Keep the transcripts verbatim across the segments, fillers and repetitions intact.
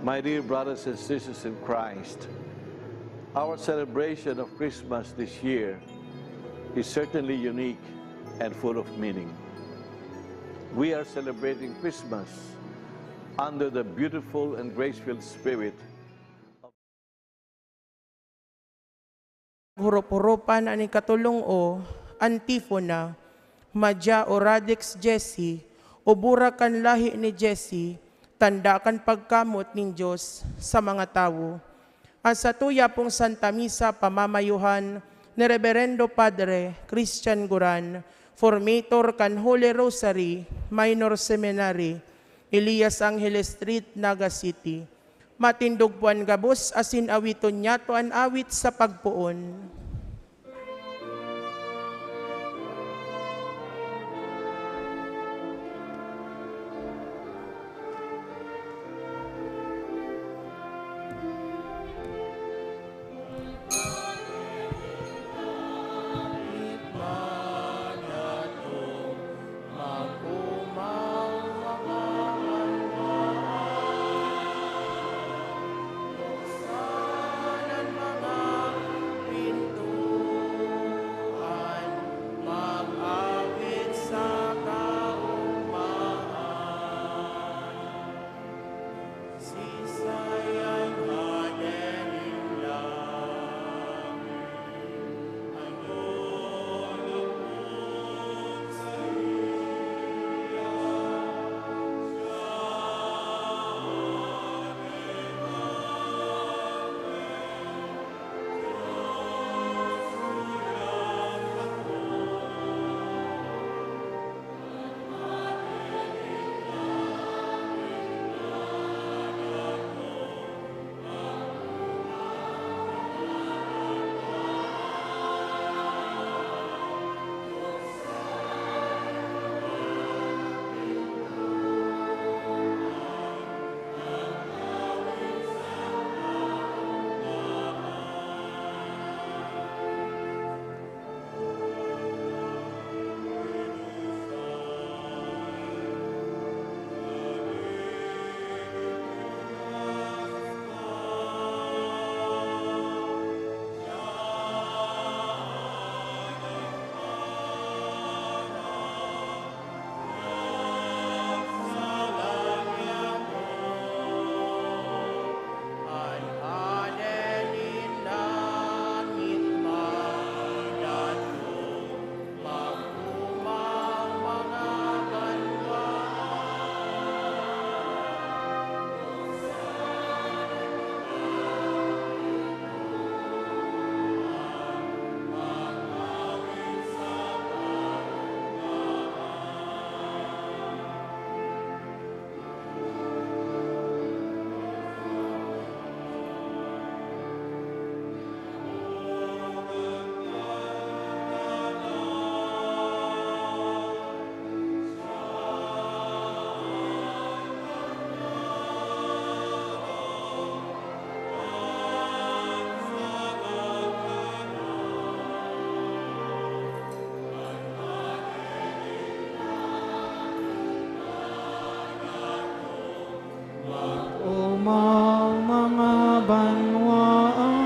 My dear brothers and sisters in Christ, our celebration of Christmas this year is certainly unique and full of meaning. We are celebrating Christmas under the beautiful and grace-filled spirit. Hurop-huropan an ikatolong O, antifona. Madya o Radix Jesse, o burak kan lahi ni Jesse, tanda kan pagkamot nin Dios sa mga tawo. An satuya pong Santa Misa pamamayuhan ni Reberendo Padre Christian Guran, formator kan Holy Rosary Minor Seminary, Elias Angeles Street, Naga City. Matindog po an gabos asin awiton niyato an awit sa pagpoon. Umang mga banwaan,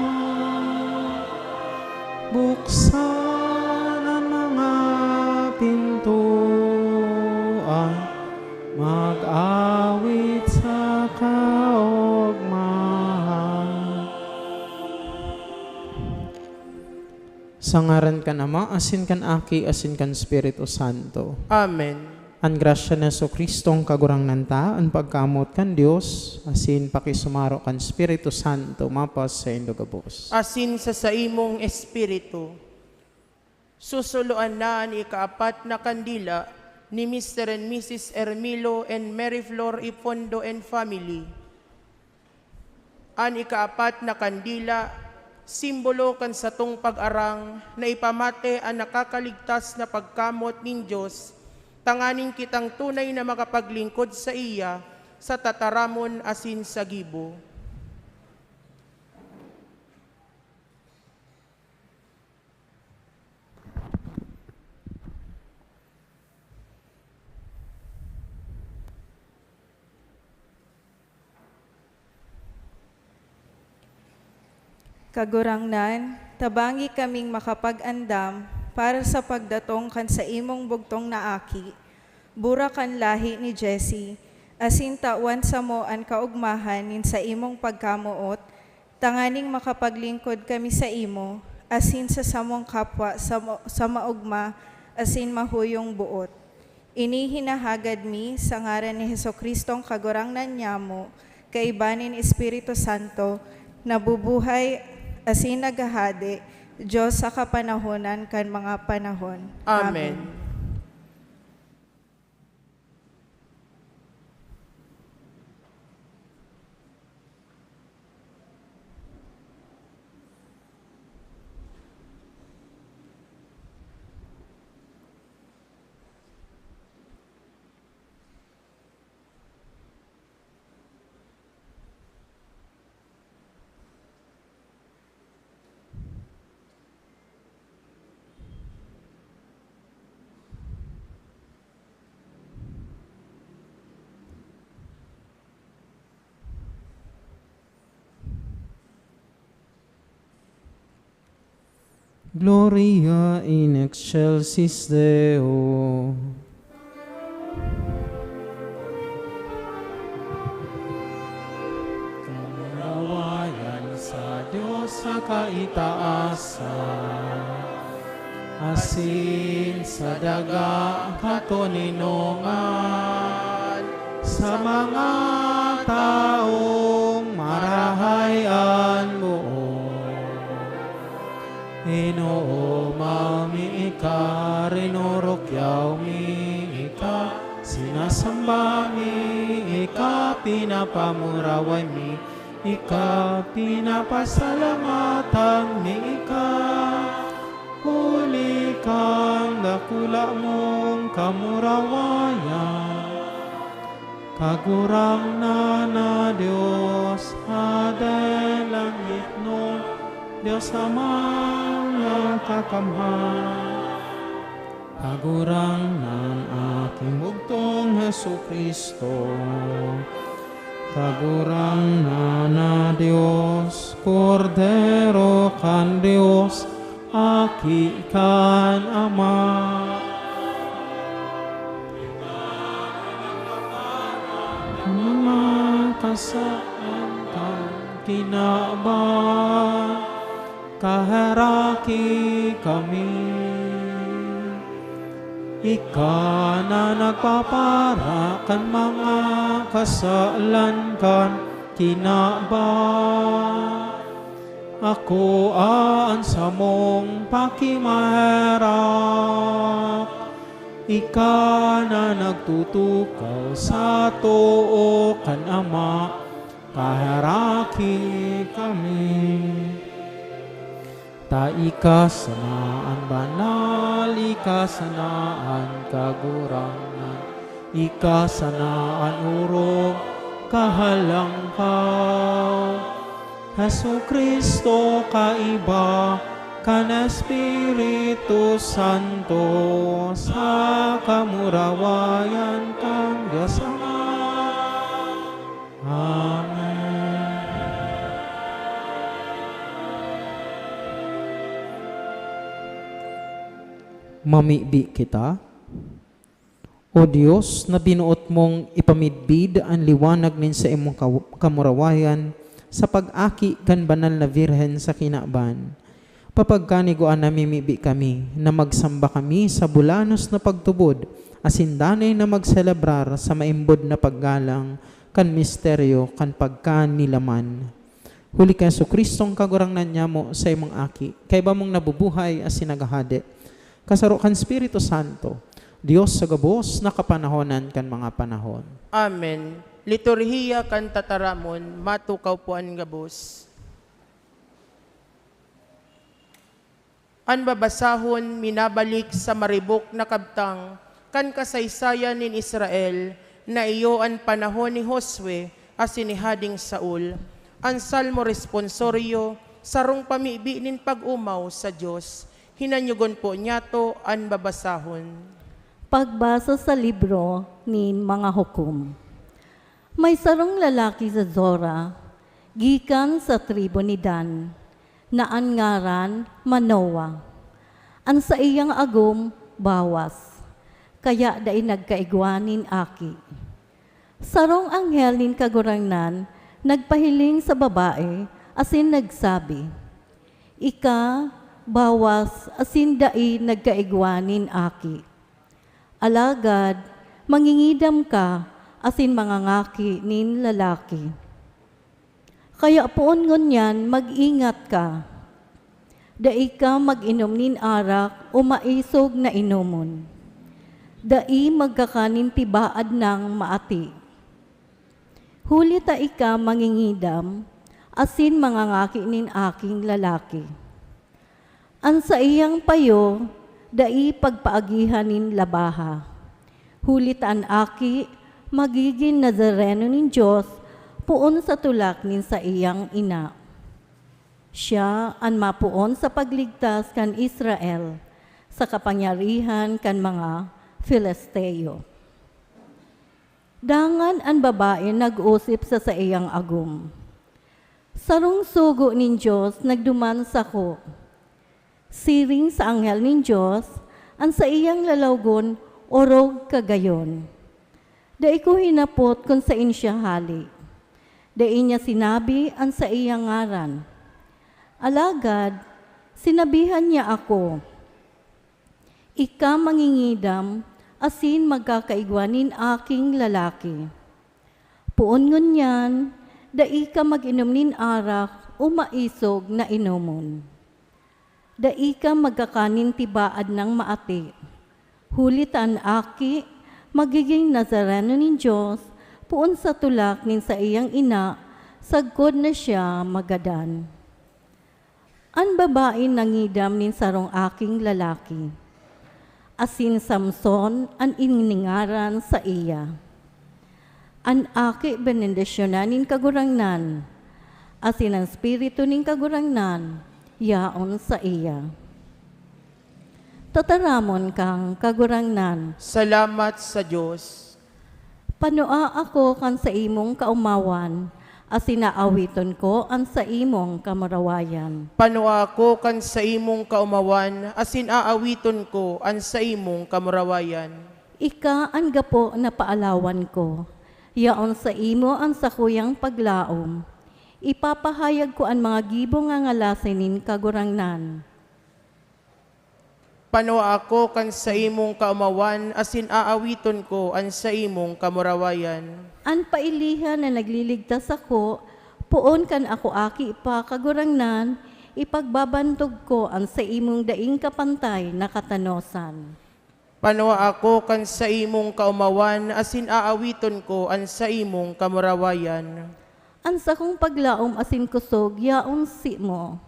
buksan ang mga pintuan, mag-awit sa kaogmahan. Sa ngaran kan Ama, asin kan Aki, asin kan Espiritu Santo. Amen. An grasya ni Jesu-Cristo, an Kagurangnan ta, an pagkamoot kan Dios, asin pakisumaro kan Espiritu Santo, mapasaindo gabos. Asin sa saimong espiritu. Susuloan na an ikaapat na kandila ni Mister and Missus Ermilo and Mary Flor Ipondo and family. An ikaapat na kandila, simbolo kan satong pag-arang na ipamate an nakakaligtas na pagkamot nin Dios, tanganing kitang tunay na makapaglingkod saiya sa tataramon asin sa gibo. Kagurangnan, tabangi kaming makapag-andam para sa pagdatong kan saimong bugtong na Aki, bura kan lahi ni Jesse, asin tawan samo an kaogmahan nin saimong pagkamoot, tanganing makapaglingkod kami saimo asin sa samong kapwa sa ma-, sa maogma asin mahuyong boot. Ini hinahagad mi sa ngaran ni Jesu-Cristong Kagurangnan nyamo, kaiba nin Espiritu Santo, nabubuhay asin naghahade, Dios sa kapanahonan kan mga panahon. Amen. Amen. Gloria in excelsis Deo. Kamurawayan sa Dios sa kaitaasan, asin sa daga katoninongan sa mga tawong marahay an boot. Inoomaw mi ika, rinurukyaw mi ika, sinasamba mi ika, pinapamuraway mi ika, pinapasalamatan mi ika, huli kan dakula mong kamurawayan. Kagurangnan na Dios, Hadeng langitnon, Dios Amang nagkakamhan. Kagurangnan, Aking bugtong Jesu-Cristo. Kagurangnan na Dios, Kordero kan Dios, Aki kan Ama. Mga kasalan kan kinaban, kaheraki kami. Ika na nagpapara kan mga kasalan kan kinaban. Akoa an samong pakimaherak. Ika na nagtutukaw sa too kan Ama, kaheraki kami. Ta ika sana an banal, ika sana an kagurangnan, ika sana an orog kahalangkaw. Jesu-Cristo, kaiba kan Espiritu Santo, sa kamurawayan kan Dios Ama. Amen. Mamibi kita. O Dios, na binuot mong ipamidbid an liwanag nin saimong kaw-, kamurawayan sa pag-aki kan Banal na Birhen sa kinaban, papagkanigwaan namimibi kami na magsamba kami sa bulanos na pagtubod asin danay na magselebrar sa maimbod na paggalang kan misteryo kan pagkanilaman. Huli ki Jesu-Cristong Kagurangnan nyamo, saimong Aki, kaiba mong nabubuhay asin naghahade, kasaro kan Espiritu Santo, Dios sa gabos na kapanahonan kan mga panahon. Amen. Liturhiya kan Tataramon, matukaw po an gabos. An babasahon minabalik sa maribok na kabtang kan kasaysayan nin Israel na iyo an panahon ni Josue asin ni Hading Saul. An Salmo Responsorio, sarong pamibi nin pag-omaw sa Dios. Hinanyogon po niyato an babasahon. Pagbasa sa libro nin mga Hukom. May sarong lalaki sa Zora, gikan sa tribu ni Dan. na an ngaran Manoah. An saiyang agom, Bawas, kaya dai nagkaigwa nin aki. Sarong anghel nin Kagurangnan nagpahiling sa babae asin nagsabi, "Ika, Bawas, asin dai nagkaigwa nin aki. Alagad mangingidam ka asin mangangaki nin lalaki. Kaya poon ngunyan mag-ingat ka. Dai ka mag-inom nin arak o maisog na inomon. Dai magkakan nin tibaad nang maati. Huli ta ika mangingidam asin mangangaki nin aking lalaki. An saiyang payo dai pagpaagihan nin labaha, huli ta an aki magigin Nazareno nin Dios poon sa tulak nin saiyang ina. Siya an mapoon sa pagligtas kan Israel sa kapangyarihan kan mga Filisteo." Dangan an babae nag-osip sa saiyang agom, "Sarong sugo nin Dios nagduman sako. Siring sa anghel nin Dios, an saiyang lalawgon orog kagayon. Dai ko hinapot kun saen siya hale. Dai niya sinabi an saiyang ngaran. Alagad sinabihan niya ako, 'Ika mangingidam asin magkakaigwa nin aking lalaki. Poon ngunyan, dai ka mag-inom nin arak o maisog na inomon. Dai ka magkakan nin tibaad nang maati, huli ta an aki magigin Nazareno nin Dios poon sa tulak nin saiyang ina sagkod na siya magadan.' An babae nangidam nin sarong aking lalaki, asin Samson an iningaran saiya. An aki benendisyonan nin Kagurangnan, asin an Espiritu nin Kagurangnan yaon saiya. Tataramon kan Kagurangnan. Salamat sa Dios. Panua ako kan saimong kaomawan, asin aawiton ko an saimong kamurawayan. Panua ako kan saimong kaomawan, asin aawiton ko an saimong kamurawayan. Ika an gapo na paalawan ko. Yaon saimo an sakuyang paglaom. Ipapahayag ko an mga gibo ngangalasin nin Kagurangnan. Panua ako kan saimong kaomawan, asin aawiton ko an saimong kamurawayan. An pailihan na nagliligtas sako, poon kan ako aki pa, Kagurangnan, ipagbabantog ko an saimong daing kapantay na katanosan. Panua ako kan saimong kaomawan, asin aawiton ko an saimong kamurawayan. An sakong paglaom asin kusog yaon simo.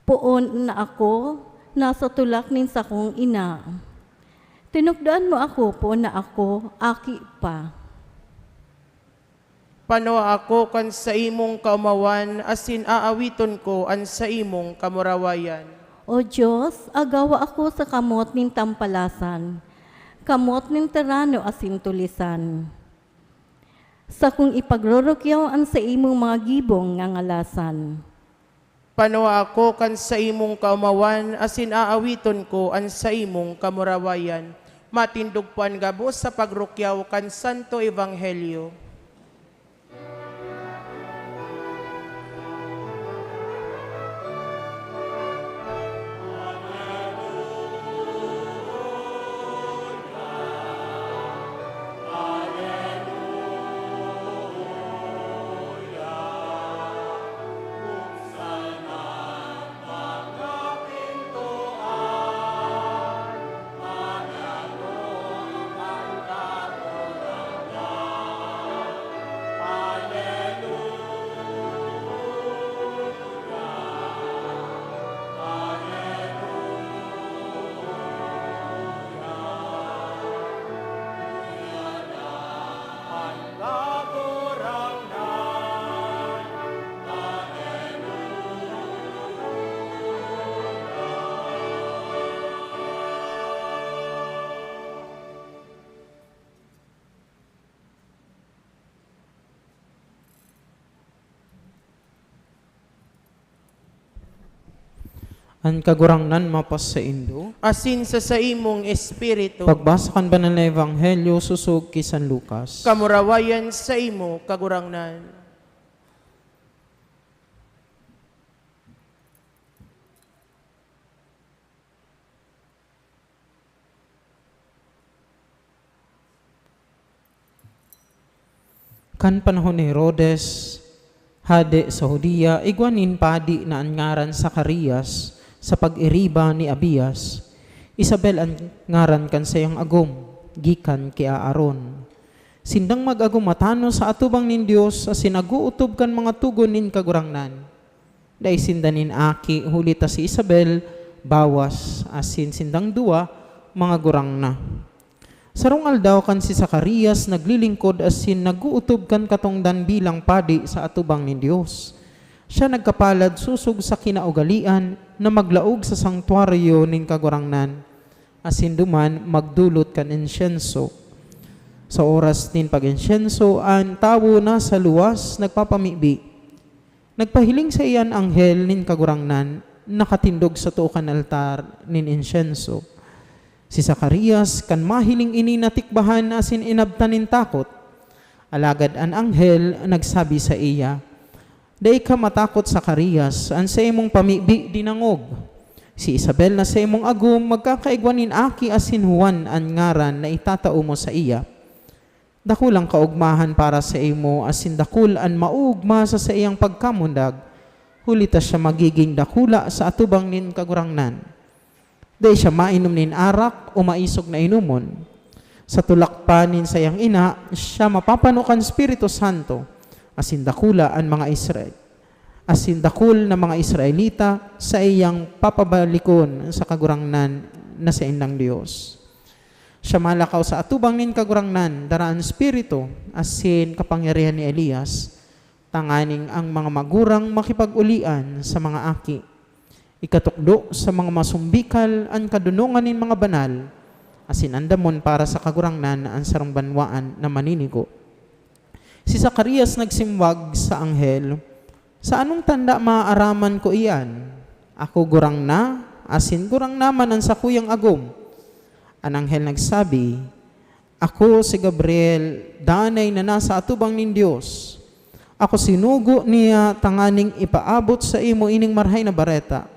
Poon na ako nasa tulak nin sakong ina. Tinukdoan mo ako poon na ako aki pa. Panua ako kan saimong kaomawan, asin aawiton ko an saimong kamurawayan. O Dios, agawa ako sa kamot nin tampalasan, kamot nin tirano asin tulisan. Sakong ipagrurukyaw an saimong mga gibong ngangalasan. Panua ako kan saimong kaomawan, asin aawiton ko an saimong kamurawayan. Matindog po an gabos sa pagrukyaw kan Santo Ebanghelyo. An Kagurangnan mapasaindo. Asin sa saimong espiritu. Pagbasa kan Banal na Ebanghelyo sosog ki San Lucas. Kamurawayan saimo, Kagurangnan. Kan panahon ni Herodes, hade sa Judea, igwa nin padi na an ngaran Zacarias, sa pag-iriba ni Abias. Isabel an ngaran kan saiyang agom, gikan ki Aaron. Sindang mag-agom matanos sa atubang nin Dios asin nag-ootob kan mga togon nin Kagurangnan. Dai sinda nin aki, huli ta si Isabel bawas, asin sindang duwa mga gurang na. Sarong aldaw kan si Zacarias naglilingkod asin nag-ootob kan katongdan bilang padi sa atubang nin Dios. Siya nagkapalad sosog sa kinaugalean na maglaog sa sangtuaryo nin Kagurangnan, asin duman magdolot kan insyenso. Sa oras nin pag-insyenso, an tawo nasa luwas nagpapamibi. Nagpahiling saiya an anghel nin Kagurangnan, nakatindog sa too kan altar nin insyenso. Si Zacarias, kan mahiling ini, natikbahan asin inabtan nin takot. Alagad an anghel nagsabi saiya, "Dai ka matakot, Zacarias, an saimong pamibi dinangog. Si Isabel na saimong agom magkakaigwa nin aki asin Juan an ngaran na itatao mo saiya. Dakulang kaogmahan para saimo asin dakul an maoogma sa saiyang pagkamundag, huli ta siya magigin dakula sa atubang nin Kagurangnan. Dai siya mainom nin arak o maisog na inomon. Sa tulak pa nin saiyang ina, siya mapapano kan Espiritu Santo, asin dakula an mga Israel, asin dakul na mga Israelita saiyang papabalikon sa Kagurangnan na saindang Dios." Siya malakaw sa atubang nin Kagurangnan, dara an espiritu asin kapangyarihan ni Elias, tanganing ang mga magurang makipag-ulian sa mga aki, ikatukdo sa mga masumbikal an kadonongan nin mga banal, asin andamon para sa Kagurangnan an sarong banwaan na maninigo. Si Zacarias nagsimbag sa anghel, "Sa anong tanda maaaraman ko iyan? Ako gurang na, asin gurang naman an sakuyang agom." An anghel nagsabi, "Ako si Gabriel, danay na nasa atubang nin Dios. Ako sinugo niya tanganing ipaabot saimo ining Marahay na Bareta.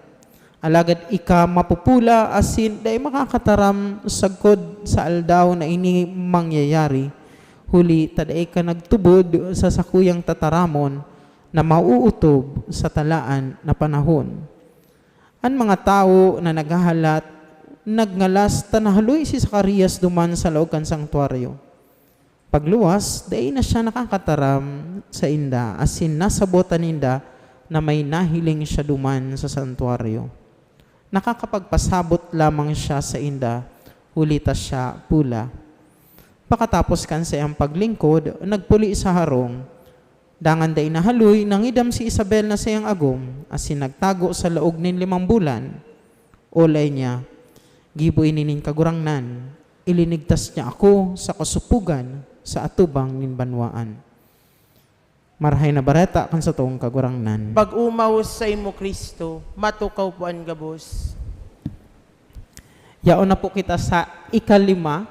Alagad ika mapupula asin dai makakataram sagkod sa aldaw na ini mangyayari, huli ta dai ka nagtubod sa sakuyang tataramon na maootob sa talaan na panahon." An mga tawo na naghahalat nagngalas ta nahaloy si Zacarias duman sa laog kan sangtuaryo. Pagluwas, dai na siya nakakataram sainda, asin nasabotan ninda na may nahiling siya duman sa santuaryo. Nakakapagpasabot lamang siya sainda, huli ta siya pula. Pakatapos kan saiyang paglingkod, nagpuli sa harong. Dangan dai nahaloy, nangidam si Isabel na saiyang agom, asin nagtago sa laog nin limang bulan. Olay niya, "Gibo ini nin Kagurangnan, ilinigtas niya ako sa kasopogan sa atubang nin banwaan." Marahay na Bareta kan satong Kagurangnan. Pag-omaw saimo, Cristo, matukaw po an gabos. Yaon na po kita sa ikalima,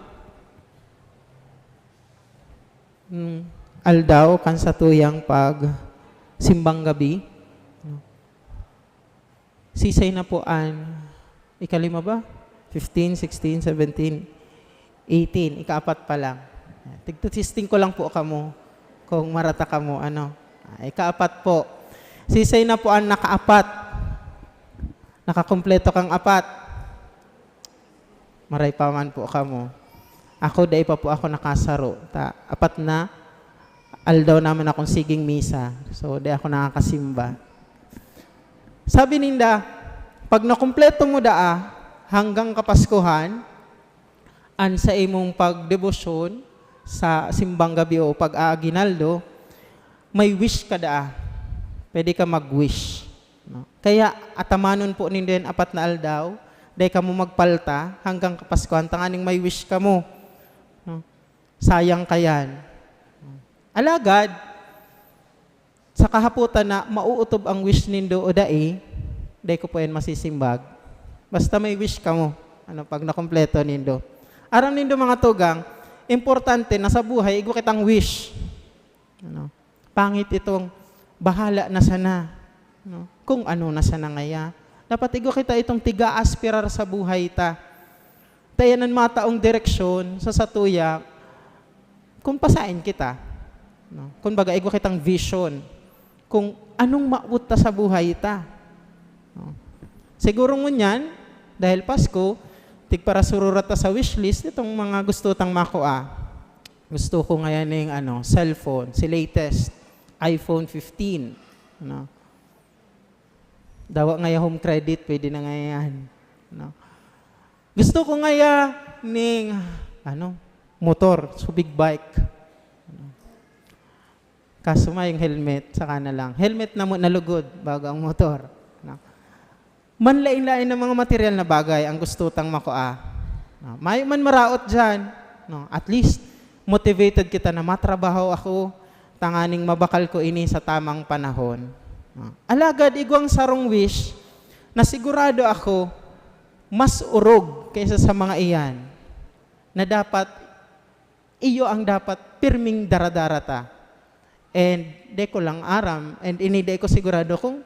mm, aldaw kan satuyang pagsimbang gabi. Sisay na po an ikalima ba? Fifteen, sixteen, seventeen, eighteen. Ikaapat pa lang. Tigtesting ko lang po kamo kung marata kamo, ano. Ah, ikaapat po. Sisay na po an nakaapat? Nakakumpleto kang apat? Maray pa man po kamo. Ako, dai pa po ako nakasaro. Ta, apat na aldaw naman akong siging misa. So, dai ako nakakasimba. Sabi ninda, pag nakumpleto mo daa, hanggang Kapaskuhan, an sa imong pagdebosyon sa simbang gabi o pag-aaginaldo, may wish ka daa. Pwede ka mag-wish, no? Kaya atamanon po nindo yan apat na aldaw, dai kamo magpalta hanggang Kapaskuhan, tanganing may wish kamo, no? Sayang kayan. Alagad, sa kahapotan na maootob ang wish nindo o dai, Dai ko po yan masisimbag. Basta may wish kamo. Ano, pag nakompleto nindo. Aram nindo, mga tugang, importante na sa buhay, igwa kitang wish. Ano? Pangit itong bahala na sana. No? Kung ano na sana ngaya. Dapat igwa kita itong tiga-aspirar sa buhay ta. Ta iyan an mataong direksyon sa satuya kung pasain kita. No? Kung baga, igwa kitang vision kung anong maabot ta sa buhay ta. No? Siguro ngunyan, dahil Pasko, tigparasururat ta sa wishlist itong mga gusto tang makua. Gusto ko ngayon ning, ano, cellphone, si latest, iPhone fifteen. No? Dawa ngaya home credit, pwede na ngaya yan. No? Gusto ko ngaya ning, ano, motor, so big bike. Kaso may yung helmet, saka na lang. Helmet na mo, nalugod, bago ang motor. No? Manlain-lain na mga material na bagay ang gusto tang makua. No? Mayo man maraot dyan. No? At least, motivated kita na matrabaho ako tanganing mabakal ko ini sa tamang panahon. No? Alagad igwang sarong wish na sigurado ako mas orog kaysa sa mga iyan, na dapat iyo ang dapat pirming daradara ta. And di ko lang aram, and ini di ko sigurado kung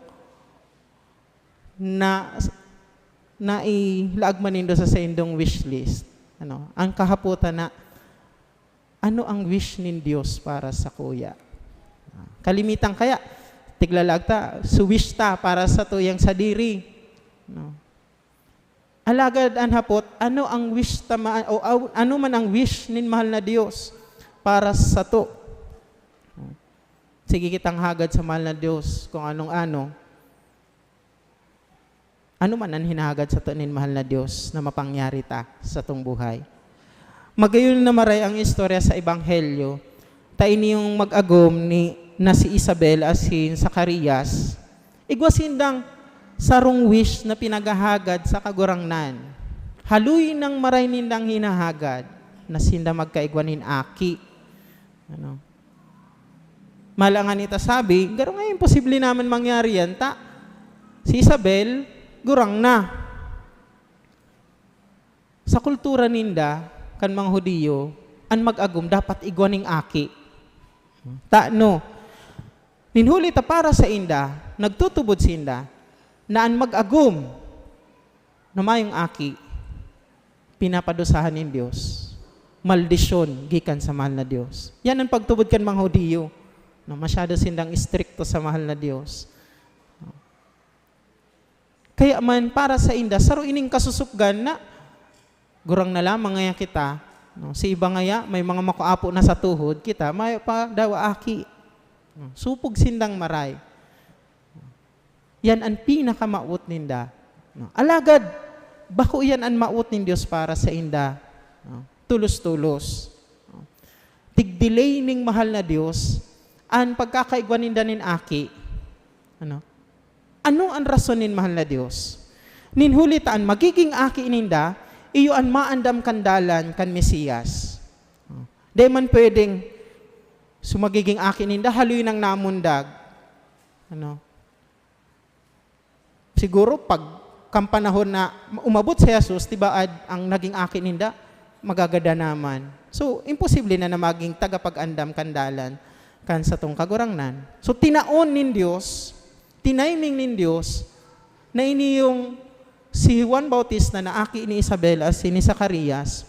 na, nailaag man nindo sa saindong wish list. Ano, ang kahapotan na, ano ang wish nin Dios para sa kuya? Kalimitan kaya, tiglalag ta, su-wish ta para sa tuyang sadiri. No? Alagad an hapot, ano ang wish ta ma-, o aw-, ano man ang wish nin mahal na Dios para sato? Sige kitang hagad sa mahal na Dios kung anong ano. Ano man an hinahagad sato nin mahal na Dios na mapangyari ta satong buhay? Magayon na maray ang istorya sa Ebanghelyo, ta ini yung mag-agom ni, na si Isabel asin Zacarias. Igwa sindang sarong wish na pinaghahagad sa Kagurangnan. Haloy nang maray nindang hinahagad na sinda magkaigwa nin aki. Ano? Malangan ita sabi, garo nga imposible naman mangyari yan, ta si Isabel, gurang na. Sa kultura ninda, kan mga Hudiyo, an mag-agom dapat igwa ning aki. Tano, nin huli ta para sa inda, nagtutubod sinda na an mag-agom na mayong aki, pinapadusahan nin Dios. Maldisyon gikan sa mahal na Dios. Yan ang pagtubod kan mga Hudiyo, na masyado sindang istrikto sa mahal na Dios. Kaya man, para sa inda, saro ining kasusupgan na gurang na lamang ngaya kita. No? Si iba ngaya, may mga makuapo na sa tuhod, kita, mayo pa daw aki. No? Supog sindang maray. Yan an pinakamawot ninda. No? Alagad, bako iyan an mawot nin Dios para sa inda. No? Tulos-tulos. No? Tig-delay ning mahal na Dios an pagkakaigwa ninda nin aki. Ano? Ano an rason nin mahal na Dios? Nin huli ta an magiging aki ninda, iyo an maandam kan dalan kan Mesiyas. Di man pwedeng so magiging aki ninda, haloy nang namundag. Ano? Siguro pag kan panahon na umabot si Jesus, tibaad ang naging aki ninda, magagada naman. So, imposible na na maging tagapag-andam kan dalan kan satong Kagurangnan. So, tinaon nin Dios, tiniming nin Dios, na ini yung si Juan Bautista na aki ni Isabel asin ni Zacarias,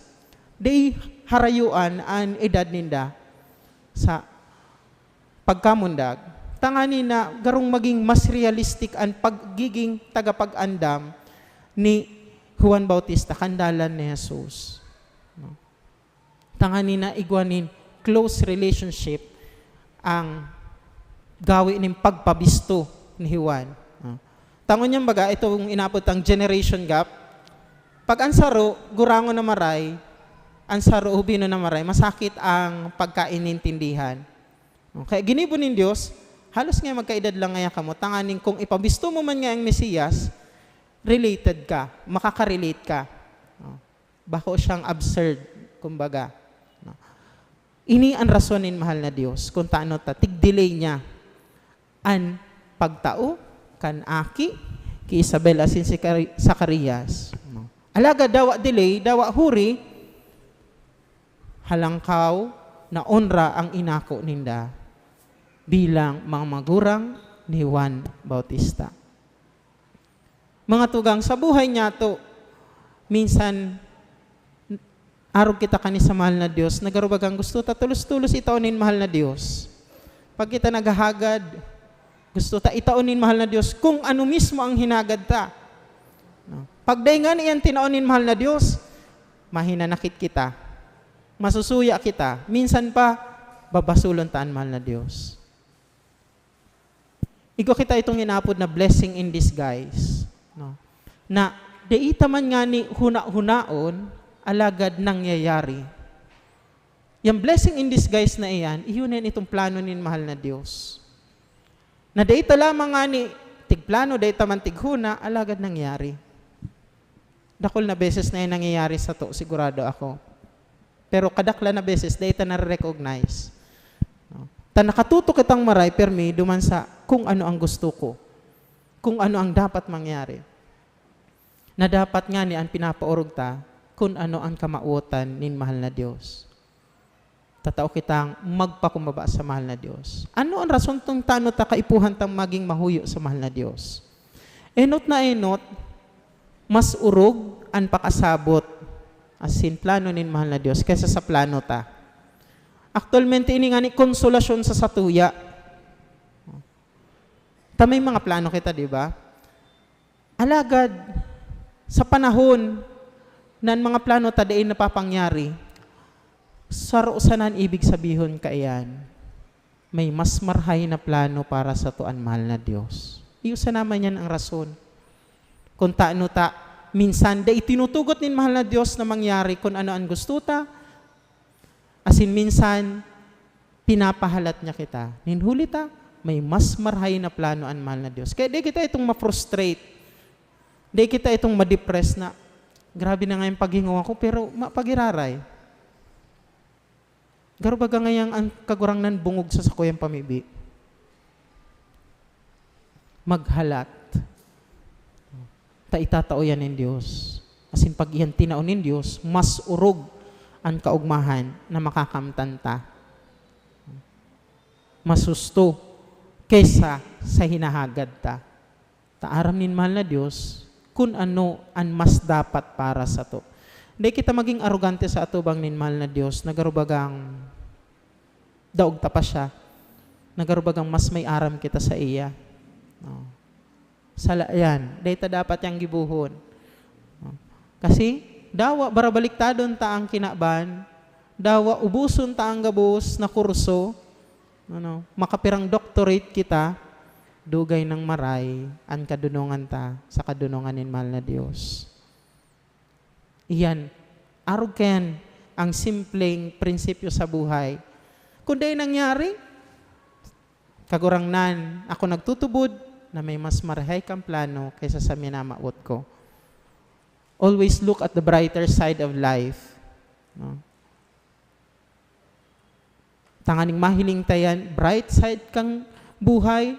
di harayuan an edad ninda sa pagkamundag, tanganing na garong maging mas realistic an pagiging tagapag-andam ni Juan Bautista kan dalan ni Jesus. No? Tanganing na igwa nin close relationship ang gawi nin pagpabisto ni Juan. No? Tangon niyan baga, itong inapod tang generation gap, pag an saro, gurangon na maray, an saro, hubino na maray, masakit ang pagkainintindihan. No? Kaya ginibo nin Dios, halos nga magkaedad lang ngaya kamo, tanganing kung ipabisto mo man nga ang Mesiyas, related ka, makaka-relate ka. No? Bako siyang absurd, kumbaga. No? Ini an rason nin mahal na Dios, kung tano ta, tig-delay niya an pagtao kan aki ki Isabel asin si Cari-, Zacarias. Alagad dawa delay, dawa huri, halangkaw na onra ang inako ninda bilang mga magurang ni Juan Bautista. Mga tugang, sa buhay niyato, minsan, arog kita kani sa mahal na Dios, nagarubagang gusto ta tolos-tolos itao nin mahal na Dios. Pag kita naghahagad, gusto ta itao nin mahal na Dios kung ano mismo ang hinagad ta. No? Pag dai ngani yan tinao nin mahal na Dios, mahinanakit kita. Masusuya kita. Minsan pa, babasulon ta an mahal na Dios. Igwa kita itong inaapod na blessing in disguise, no? Na dai ta man ngani huna-hunaon, alagad nangyayari. Yang blessing in disguise na iyan, iyon yan itong plano nin mahal na Dios. Na dai ta lamang ngani tigplano, dai ta man tighuna, alagad nangyari. Dakul na beses na yan nangyayari sato, sigurado ako. Pero kadaklan na beses, dai ta nare-recognize. No? Ta nakatutok kitang maray, permi, duman sa kung ano ang gusto ko, kung ano ang dapat mangyari. Na dapat ngani an pinapaorog ta, kung ano ang kamawotan nin mahal na Dios. Tatao kitang magpakumbaba sa mahal na Dios. Ano an rason kung tano ta kaipuhan tang magin mahuyo sa mahal na Dios? Enot na enot, mas orog an pakasabot asin plano nin mahal na Dios kaysa sa plano ta. Aktualmente, ini ngani konsolasyon sa satuya. Ta may mga plano kita, di ba? Alagad, sa panahon na an mga plano ta dai napapangyari, saro sana an ibig sabihon kaiyan, may mas marahay na plano para sato an mahal na Dios. Iyo sana man yan ang rason. Kung tano ta, minsan, dai tinutugot nin mahal na Dios na mangyari kun ano an gusto ta, asin minsan, pinapahalat niya kita. Nin huli ta, may mas marahay na plano an mahal na Dios. Kaya di kita itong ma-frustrate. Di kita itong ma-depress na, "Grabe na nga yung paghingowa ko, pero mapagiraray." Garo baga ngayang ang Kagurangnan bungog sa sakuyang pamibi. Maghalat. Ta itatao yan nin Dios. Asin pag iyan tinao nin Dios, mas orog an kaogmahan na makakamtan ta. Mas husto kesa sa hinahagad ta. Ta aram nin mahal na Dios kun ano an mas dapat para sato. Dai kita magin arogante sa atubang nin mahal na Dios na garo bagang daog ta pa siya, na garo bagang mas may aram kita saiya. No. Sala yan. Dai ta dapat yang gibohon. No. Kasi, dawa, barabaliktadon ta ang kinaban, dawa, uboson ta ang gabos na kurso, ano, makapirang doctorate kita, dugay nang maray an kadunongan ta sa kadunongan nin mahal na Dios. Iyan, arog kayan ang simpleng prinsipyo sa buhay. Kung dai nangyari, Kagurangnan, ako nagtutubod na may mas marahay kang plano kaysa sa minamawot ko. Always look at the brighter side of life. No? Tanganing mahiling ta yan, bright side kang buhay,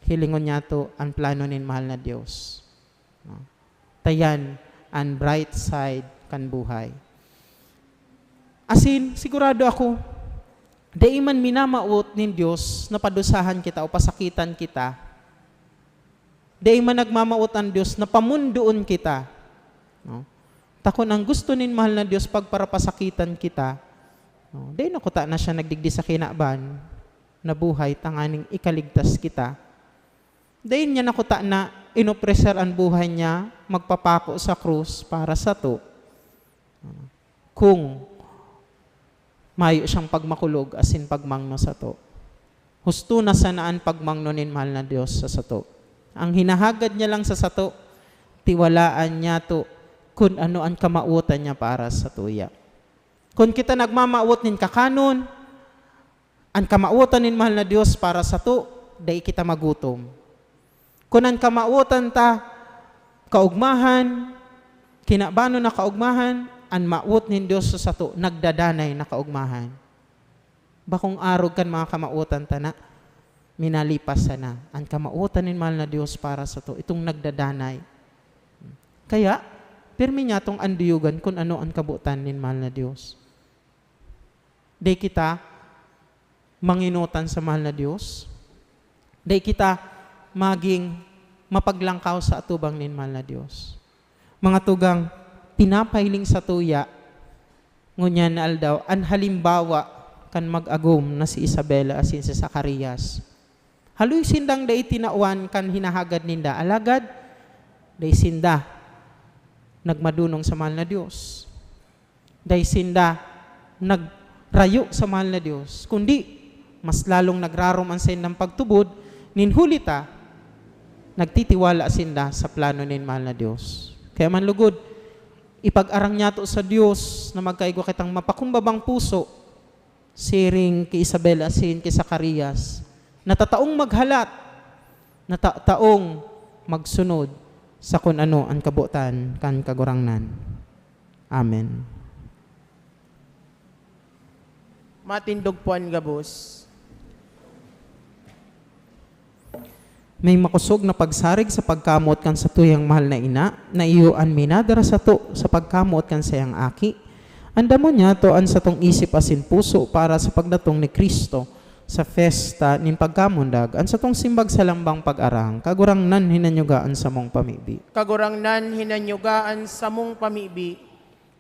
hilingon niyato an plano nin mahal na Dios. No? Ta yan an bright side kan buhay. Asin, sigurado ako, dai man minamawot nin Dios na padusahan kita o pasakitan kita. Dai man nagmamawot an Dios na pamundoon kita. No? Ta kun ang gusto nin mahal na Dios pagparapasakitan kita, no? Dai na kuta na siya nagdigdi sa kinaban na buhay tanganing ikaligtas kita. Dai niya na kuta na inopreser an buhay niya magpapako sa krus para sato. Kung mayo siyang pagmakulog asin pagmangno sato. Husto na sana an pagmangno nin mahal na Dios sa sato. Ang hinahagad niya lang sa sato, tiwalaan niyato kun ano an kamawotan niya para satuya. Kun kita nagmamawot nin kakanon, an kamawotan nin mahal na Dios para sato, dai kita magutom. Kun an kamawotan ta, kaogmahan, kinabanon na kaogmahan, an mawot nin Dios sa sato, nagdadanay na kaogmahan. Bakong arog kan mga kamawotan ta na. minalipas sana an kamawotan nin mahal na Dios para sato, itong nagdadanay. Kaya, pirmi niyatong anduyogan kun ano an kabotan nin mahal na Dios. Dai kita mangenotan sa mahal na Dios. Dai kita magin mapaglangkaw sa atubang nin mahal na Dios. Mga tugang, pinapahiling satuya ngunyan na aldaw an halimbawa kan mag-agom na si Isabela asin si Zacarias. Haloy sindang dai tinawan kan hinahagad ninda, alagad dai sinda nagmadunong sa mahal na Dios. Dai sinda nagrayo sa mahal na Dios, kundi mas lalong nagrarom an saindang pagtubod, nin huli ta, nagtitiwala sinda sa plano nin mahal na Dios. Kaya man lugod, ipag-arang niyato sa Dios na magkaigwa kitang mapakumbabang puso, siring ki Isabel asin ki Zacarias, na tataong maghalat, na ta-, taong magsunod sa kun ano an kabotan kan Kagurangnan. Amen. Matindog po an gabos. May makosog na pagsarig sa pagkamoot kan satuyang mahal na ina, na iyo an minadara sato sa pagkamoot kan saiyang aki. Andamon niyato an satong isip asin puso para sa pagdatong ni Cristo sa fiesta nin pagkamundag, an satong simbag sa lambang pag-arang, Kagurangnan, hinanyuga an samong pamibi. Kagurangnan, hinanyuga an samong pamibi.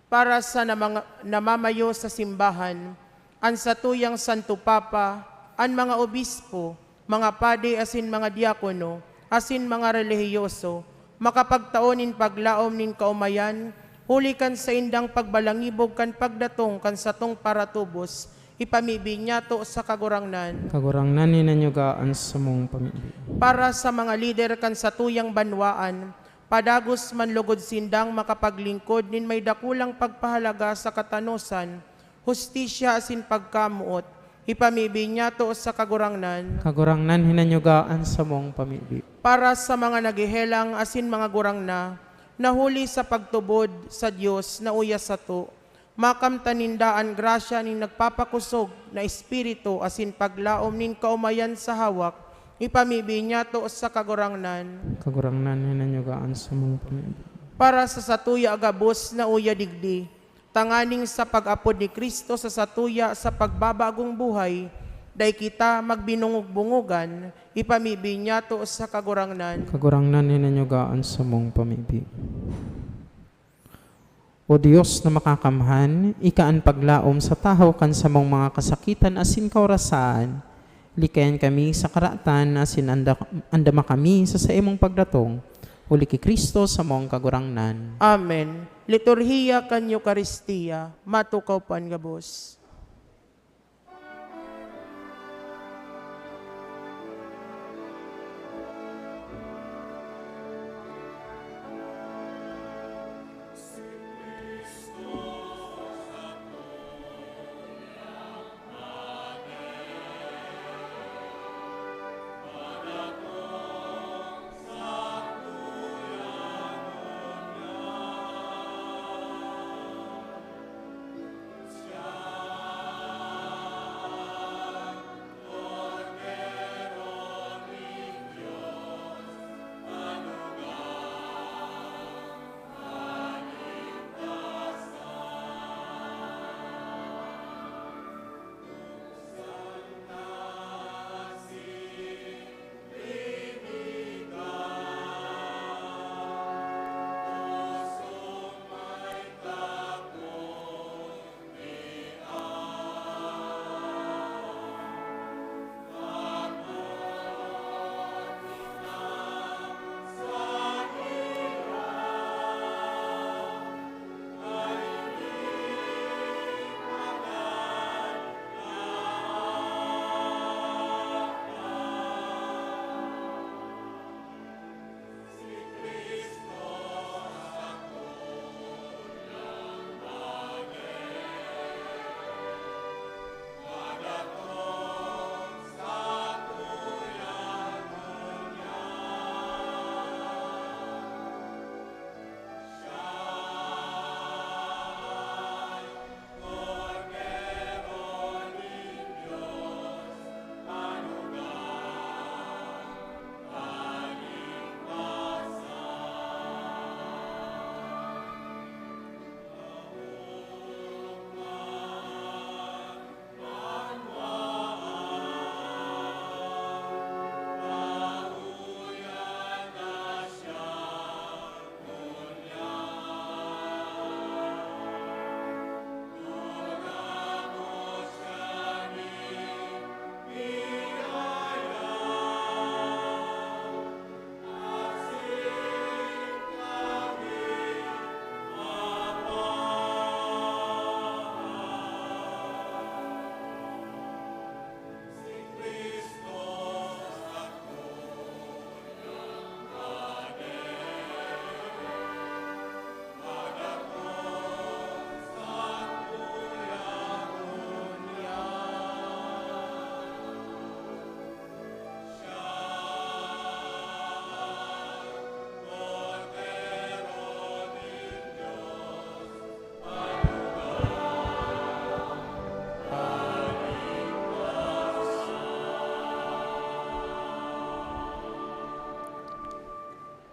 Para sa namanga-, namamayo sa simbahan, an satuyang Santo Papa, an mga obispo, mga padi asin mga diakono, asin mga relihiyoso, makapagtao nin paglaom nin kaomayan, huli kan saindang pagbalangibog kan pagdatong kan satong paratubos, ipamibi niyato sa Kagurangnan. Kagurangnan, hinanyuga an samong pamibi. Para sa mga lider kan satuyang banwaan, padagos man lugod sindang makapaglingkod nin may dakulang pagpahalaga sa katanosan, hustisya asin pagkamoot, ipamibi niyato sa Kagurangnan. Kagurangnan, hinanyuga an samong pamibi. Para sa mga naghehelang asin mga gurangna, na huli sa pagtubod sa Dios na uya sato, makamtan ninda an grasya nin nagpapakosog na espiritu asin paglaom nin kaomayan sa hawak, ipamibi niyato sa Kagurangnan. Kagurangnan, hinanyuga an samong pamibi. Para sa satuya gabos na uya digdi, tanganing sa pag-apod ni Cristo sa satuya sa pagbabagong buhay, dai kita magbinungog-bungogan, ipamibi niyato sa Kagurangnan. Kagurangnan, hinanyuga an samong pamibi. O Dios na makakamhan, ika an paglaom sa tahaw kan samong mga kasakitan asin kaorasaan. Likayan kami sa karatan asin anda-, andama kami sa saimong pagdatong, huli ki Cristo samong Kagurangnan. Amen. Liturhiya kan Eukaristia, matukaw po an gabos.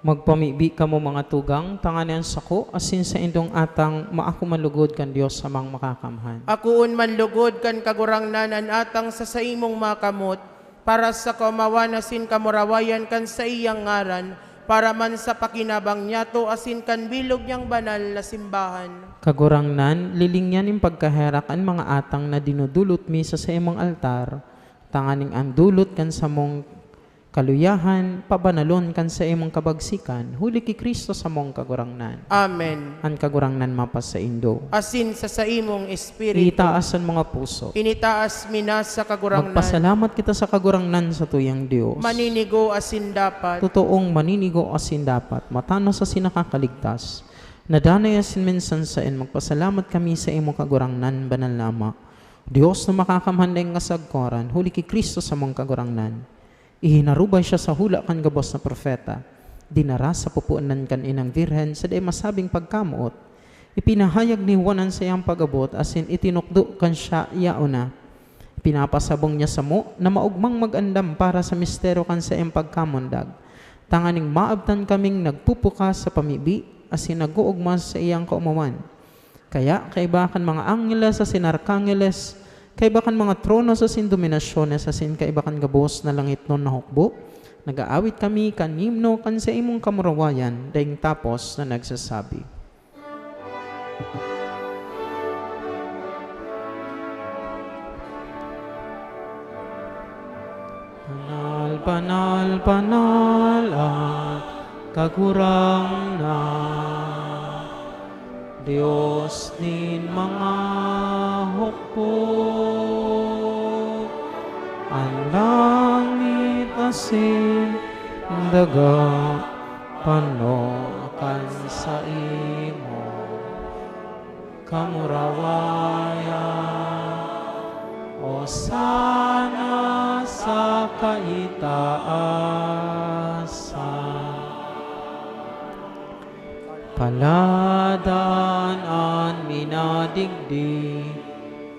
Magpamibi kamo, mga tugang, tanganing an sako asin saindong atang maako man lugod kan Dios Amang Makakamhan. Akoon man lugod kan Kagurangnan an atang sa saimong makamot, para sa kaomawan asin kamurawayan kan saiyang ngaran, para man sa pakinabang niyato asin kan bilog niyang banal na simbahan. Kagurangnan, lilingyan nin pagkaherak an mga atang na dinudulot mi sa saimong altar, tanganing an dulot kan samong kaluyahan pabanalon kan saimong kabagsikan, huli ki Cristo samong Kagurangnan. Amen. An Kagurangnan mapasaindo. Asin sa saimong espiritu. Itaas an mga puso. Initaas mi na sa Kagurangnan. Magpasalamat kita sa Kagurangnan, satuyang Dios. Maninigo asin dapat. Totoong maninigo asin dapat, matanos asin nakakaligtas. Nadanay asin minsan saen, magpasalamat kami sa imo, Kagurangnan, banal na Ama. Dios na makakamhan daing kasagkoran, huli ki Cristo samong Kagurangnan. Ihinarubay siya sa hula kan gabos na propeta. Dinara sa pupuonan kan inang Birhen sa dai masabing pagkamoot. Ipinahayag ni Juan an saiyang pag-abot asin itinukdo kan siya yaon na. Pinapasabong niya samo na maogmang mag-andam para sa misteryo kan saiyang pagkamundag, tanganing maabtan kaming nagpupukas sa pamibi asin nag-oogma sa saiyang kaomawan. Kaya, kaiba kan mga angheles asin arkangeles, kaiba kan mga tronos asin dominasyones, asin kaiba kan gabos na langitnon na hukbo, nag-aawit kami kan himno kan saimong kamurawayan daing tapos na nagsasabi, "Banal, banal, banal an Kagurangnan, Dios nin mga hukbo. An langit asin daga pano kan saimo kamurawayan. Hosana sa kaitaasan. Paladan an minadigdi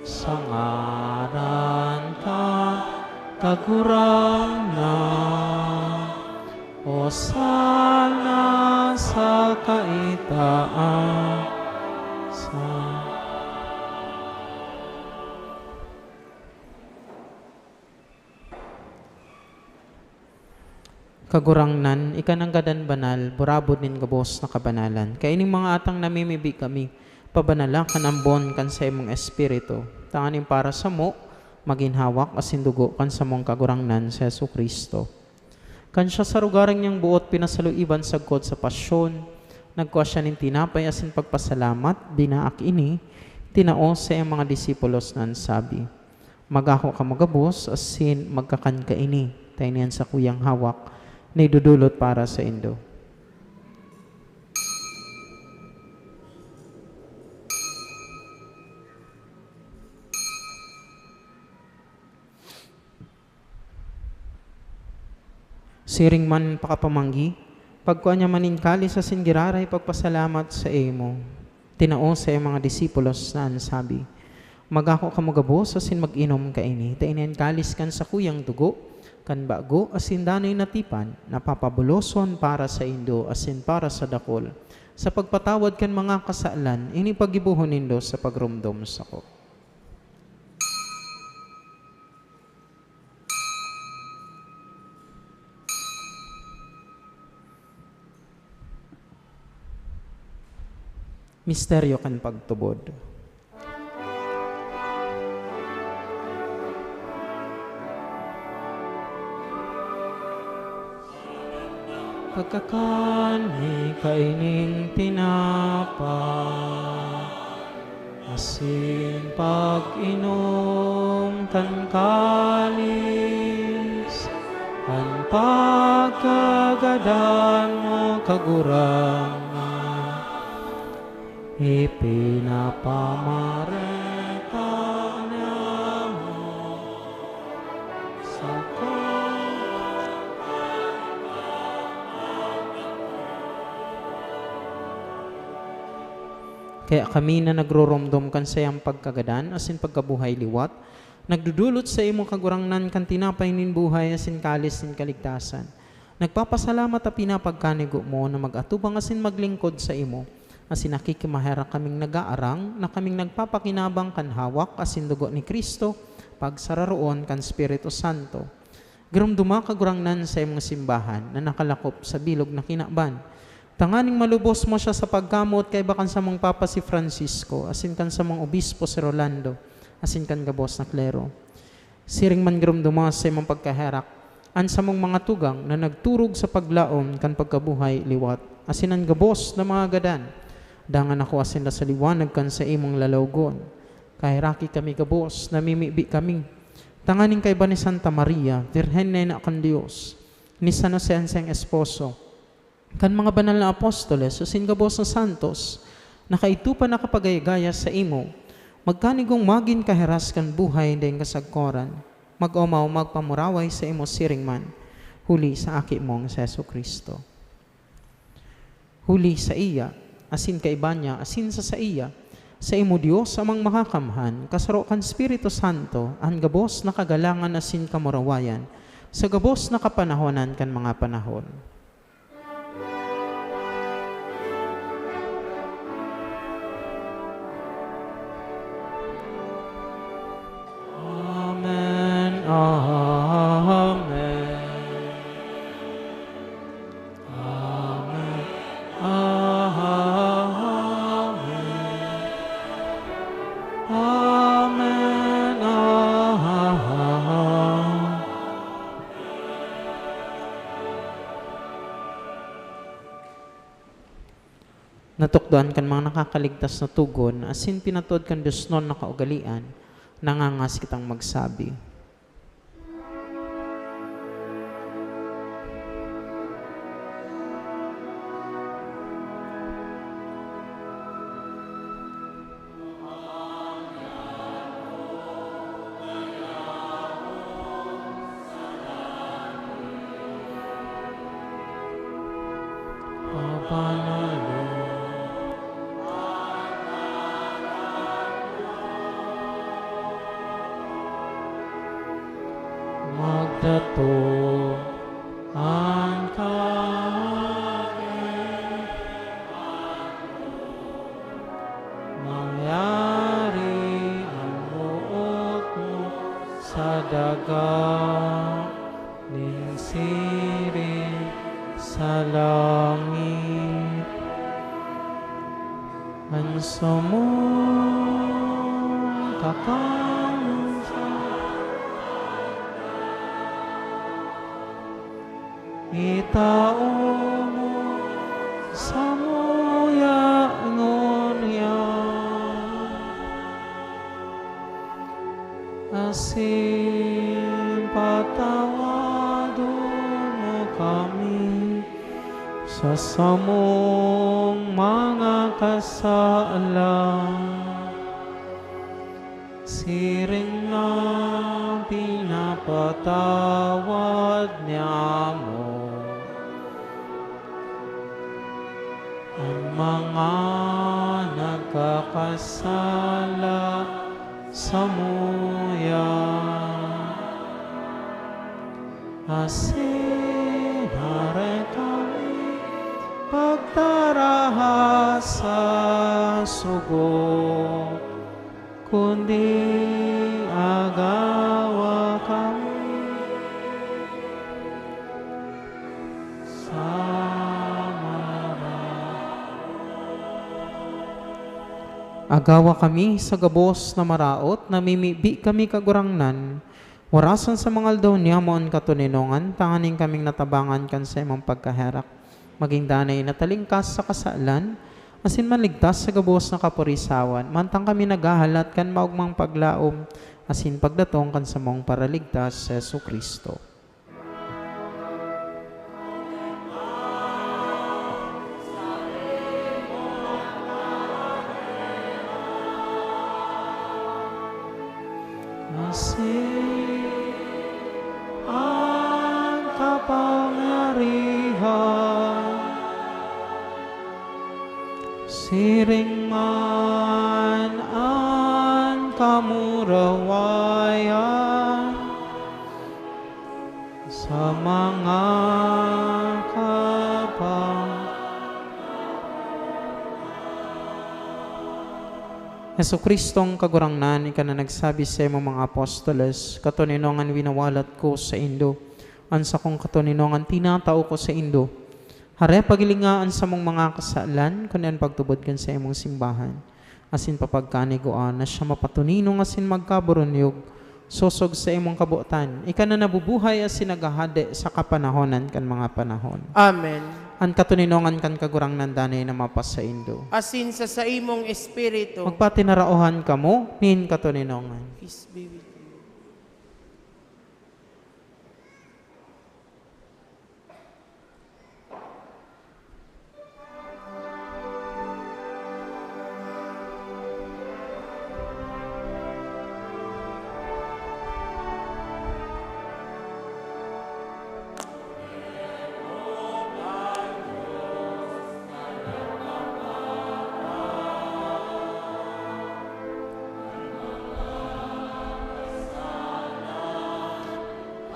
sa ngaran kan Kagurangnan. Hosana sa kaitaasan." Kagurangnan, ika nanggad an banal, burabod nin gabos na kabanalan. Kaining mga atang namimibi kami, pabanala kan ambon kan saimong Espiritu, tanganing para samo, magin hawak asin dugo kan samong Kagurangnan, si Jesu-Cristo. Kan siya sa lugar niyang boot pinasaloiban sagkod sa pasyon, nagkua siya nin tinapay asin pagpasalamat, binaak ini, tinao sa iyang mga disipulos na an sabi, "Magako kamo gabos asin magkakan kaini, ta ini an sakuyang hawak na idodolot para saindo." Siring man pakapamanggi, pagkua niya man nin kalis asin giraray pagpasalamat saimo, tinao sa iyang mga disipulos na an sabi, "Magako kamo gabos asin mag-inom kaini, ta ini an kalis kan sakuyang dugo, kan bago asin danoy na tipan, na papabuloson para saindo asin para sa dakul, sa pagpatawad kan mga kasalan. Ini paggibohon nindo sa pagromdom sako." Misteryo kan pagtubod. Pagkakan mi kaining tinapay asin pag-inom kan kalis, an pagkagadan mo, Kagurangnan, ipinapamareta namo sako. Kaya kami na nagroromdom kan saiyang pagkagadan asin pagkabuhay liwat, nagdodolot saimo, Kagurangnan, kan tinapay nin buhay asin kalis nin kaligtasan. Nagpapasalamat ta pinapagkanigo mo na mag-atubang asin maglingkod saimo, asin nakikimaherak kaming nagaarang na kaming nagpapakinabang kan hawak asin dugo ni Cristo, pagsararoon kan Espiritu Santo. Giromdoma, Kagurangnan, sa imong simbahan na nakalakop sa bilog na kinaban, tanganing malubos mo siya sa pagkamot kaiba kan samong Papa si Francisco, asin kan samong Obispo si Rolando, asin kan gabos na klero. Siring man giromdoma sa imong pagkaherak an samong mga tugang na nagturog sa paglaom kan pagkabuhay liwat, asin an gabos na mga gadan, dangan ako asin na sa liwanag kan sa imong lalawgon. Kaheraki kami gabos, namimibi kami, tanganing kaiba ni Santa Maria, Birhen na Ina kan Dios, ni San Jose an saiyang esposo, kan mga banal na apostoles asin gabos na santos, na kaidto pa nakapagayagaya saimo, magkanigong magin kahiras kan buhay daing kasagkoran, mag-omaw magpamuraway saimo siring man, huli sa Aki mong si Jesu-Cristo. Huli saiya, asin kaiba niya, asin sa saiya, saimo, Dios Amang Makakamhan, kasaro kan Espiritu Santo, an gabos na kagalangan asin kamurawayan, sa gabos na kapanahonan kan mga panahon. Amen. Amen. Amen. Amen. Amen. Natukdoan kan mga nakakaligtas na togon, asin pinatod kan diosnon na kaugalean, nangangas kitang magsabi. Magdatong an Kagurangnan, mangyari an boot mo sa daga nin siring sa langit. An samong kakanon sa itao mo samuya ngunyan, asin patawadon mo kami sa samong mga kasalan, siring na pinapatawad niamo an mga nagkakasala samuya. Asin hare kami pagtaraha sa sugo, kundi agawa kami sa maraot. Agawa kami sa gabos na maraot, namimibi kami, Kagurangnan, warasan sa mga aldaw niamo an katoninongan, tanganing kaming natabangan kan saimong pagkaherak, magin danay na talingkas sa kasalan, asin maligtas sa gabos na kaporisawan, mantang kami naghahalat kan maogmang paglaom asin pagdatong kan samong Paraligtas, si Jesu-Cristo. Asin an kapangyarihan, siring man an kamurawayan sa mga Jesu-Cristong Kagurangnan, ika na nagsabi sa imong mga apostoles, "Katoninongan winawalat ko saindo, an sakong katoninongan tinatao ko saindo." Hare, paghilinga an samong mga kasalan, kundi an pagtubod kan sa imong simbahan, asin papagkanigua na siya mapatoninong asin magkaburunyog, sosog sa imong kabotan, ika na nabubuhay asin naghahade sa kapanahonan kan mga panahon. Amen. An katoninongan kan Kagurangnan danay na mapasaindo. Asin sa saimong espiritu. Magpatinaraohan kamo nin katoninongan. Peace be with you.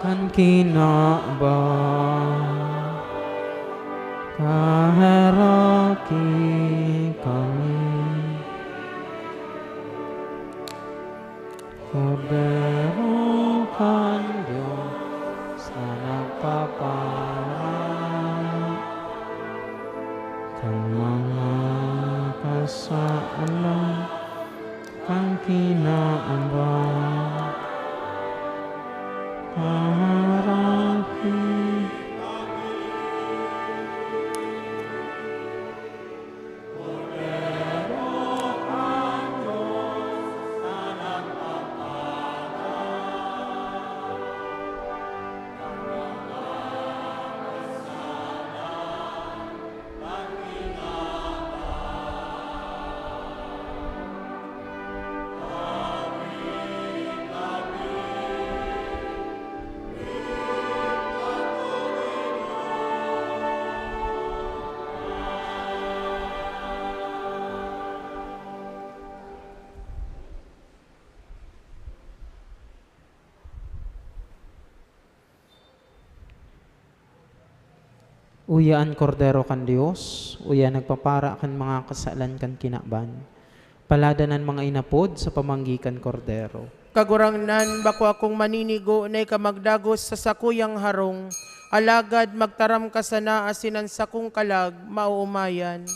Kan kinaban, kaheraki kami. Kordero kan Dios na nagpaparan kan mga kasalan kan kinaban. Kaharaki. Uya an Kordero kan Dios, uya nagpapara kan mga kasalan kan kinaban. Paladan an mga inapod sa pamanggi kan Kordero. Kagurangnan, bako akong maninigo na ika magdagos sa sakuyang harong, alagad magtaram ka sana asin an sakong kalag maoomayan.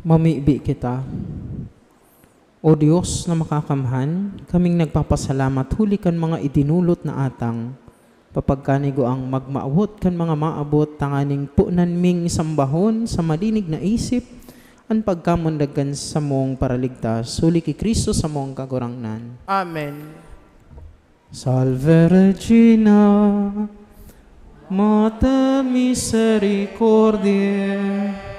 Mamibi kita. O Dios na makakamhan, kaming nagpapasalamat huli kan mga idinulot na atang. Papagkanigo ang magmaawot kan mga maabot, tanganing punan ming sambahon sa malinig na isip an pagkamundag kan samong Paraligtas, huli ki Cristo samong Kagurangnan. Amen. Salve Regina, Mater Misericordiae.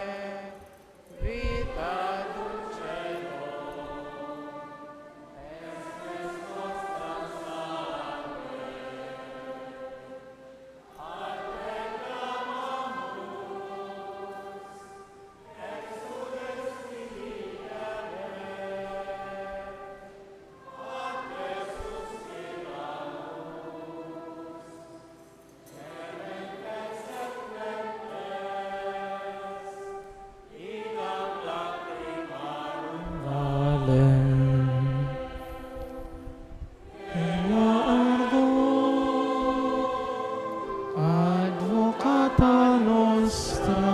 Vale. Ella ergo advocata nostra,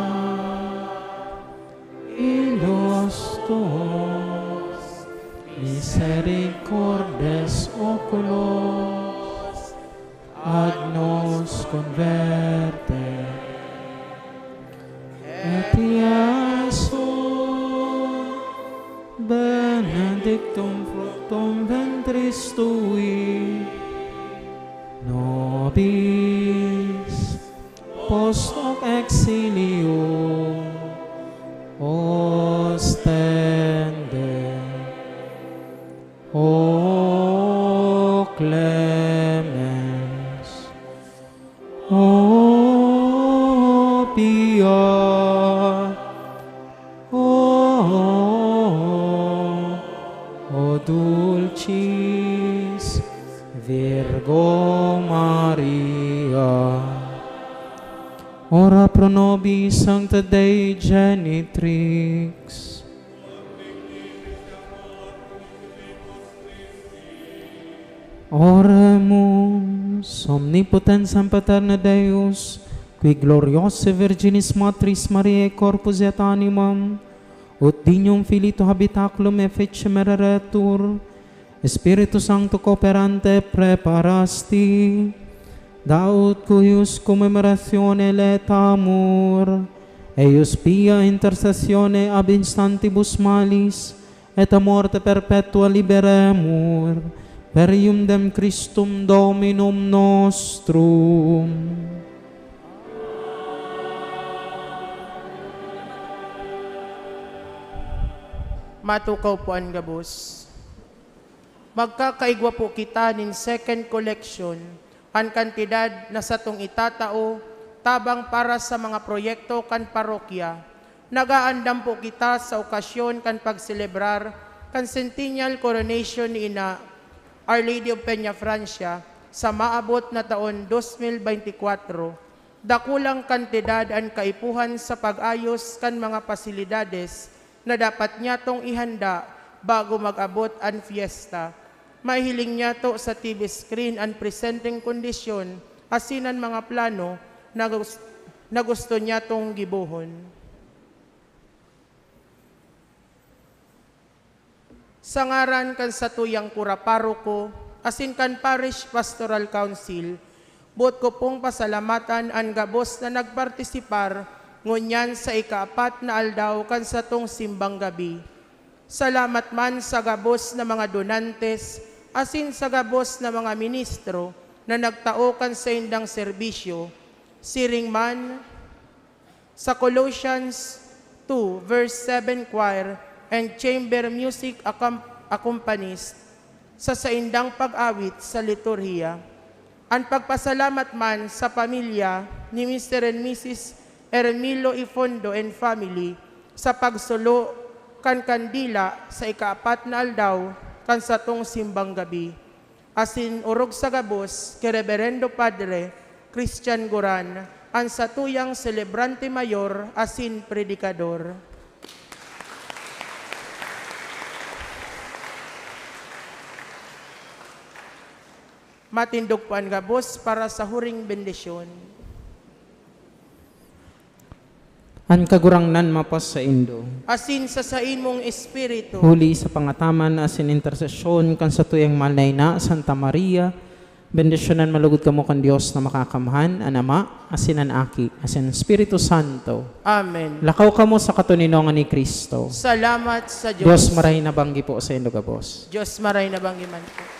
illos tuos misericordes oculos, agnos converte. Et Iesum benedictum fructum ventris tui, nobis post hoc exilium ostende. O clemens, o pia, o, o dulcis Virgo Maria. Ora pro nobis Sancta Dei Genitrix. Oremus. Omnipotens Semperterna Deus, qui gloriose Virginis Matris Mariae corpus et animam, ut dignum filii tuo habitaculum efficem ereretur, Spiritu Sancto cooperante preparasti, da ut cuius commemoratione laetamur, eius pia intercessione ab instantibus malis, et a morte perpetua liberemur, per eundem Christum Dominum nostrum. Matukaw po an gabos. Magkakaigwa po kita nin second collection, an kantidad na satong itatao tabang para sa mga proyekto kan parokya. Nag-aandam po kita sa okasyon kan pagselebrar kan Centennial Coronation ni Ina Our Lady of Peña Francia sa maabot na taon dos mil beintikwatro. Dakulang kantidad an kaipuhan sa pag-ayos kan mga pasilidades na dapat nyatong ihanda bago mag-abot an fiesta. Mahihiling nyato sa T V screen an presenteng kondisyon asin an mga plano na gus-, na gusto nyatong gibohon. Sa ngaran kan satuyang kura paroko asin kan Parish Pastoral Council, boot ko pong pasalamatan an gabos na nagpartisipar ngunyan sa ikaapat na aldaw kan satong simbang gabi. Salamat man sa gabos na mga donantes asin sa gabos na mga ministro na nagtao kan saindang serbisyo, siring man sa Colossians two verse seven choir and chamber music accom-, accompanist sa saindang pag-awit sa liturhiya. An pagpasalamat man sa pamilya ni Mister and Missus Ermilo Ifondo and family sa pagsulo kan kandila sa ikaapat na aldaw kan satong simbang gabi. Asin orog sa gabos ki Reberendo Padre Christian Goran, an satuyang selebrante mayor asin predikador. Matindog po an gabos para sa huring bendisyon. An Kagurangnan mapasaindo. Asin sa saimong espiritu. Huli sa pangataman asin intersesyon kan satuyang mahal na ina, Santa Maria, bendisyonan mo lugod kamo kan Dios na Makakamhan, an Ama, asin an Aki, asin an Espiritu Santo. Amen. Lakaw kamo sa katoninongan ni Cristo. Salamat sa Diyos. Diyos maray na banggi po saindo gabos. Diyos maray na banggi man po.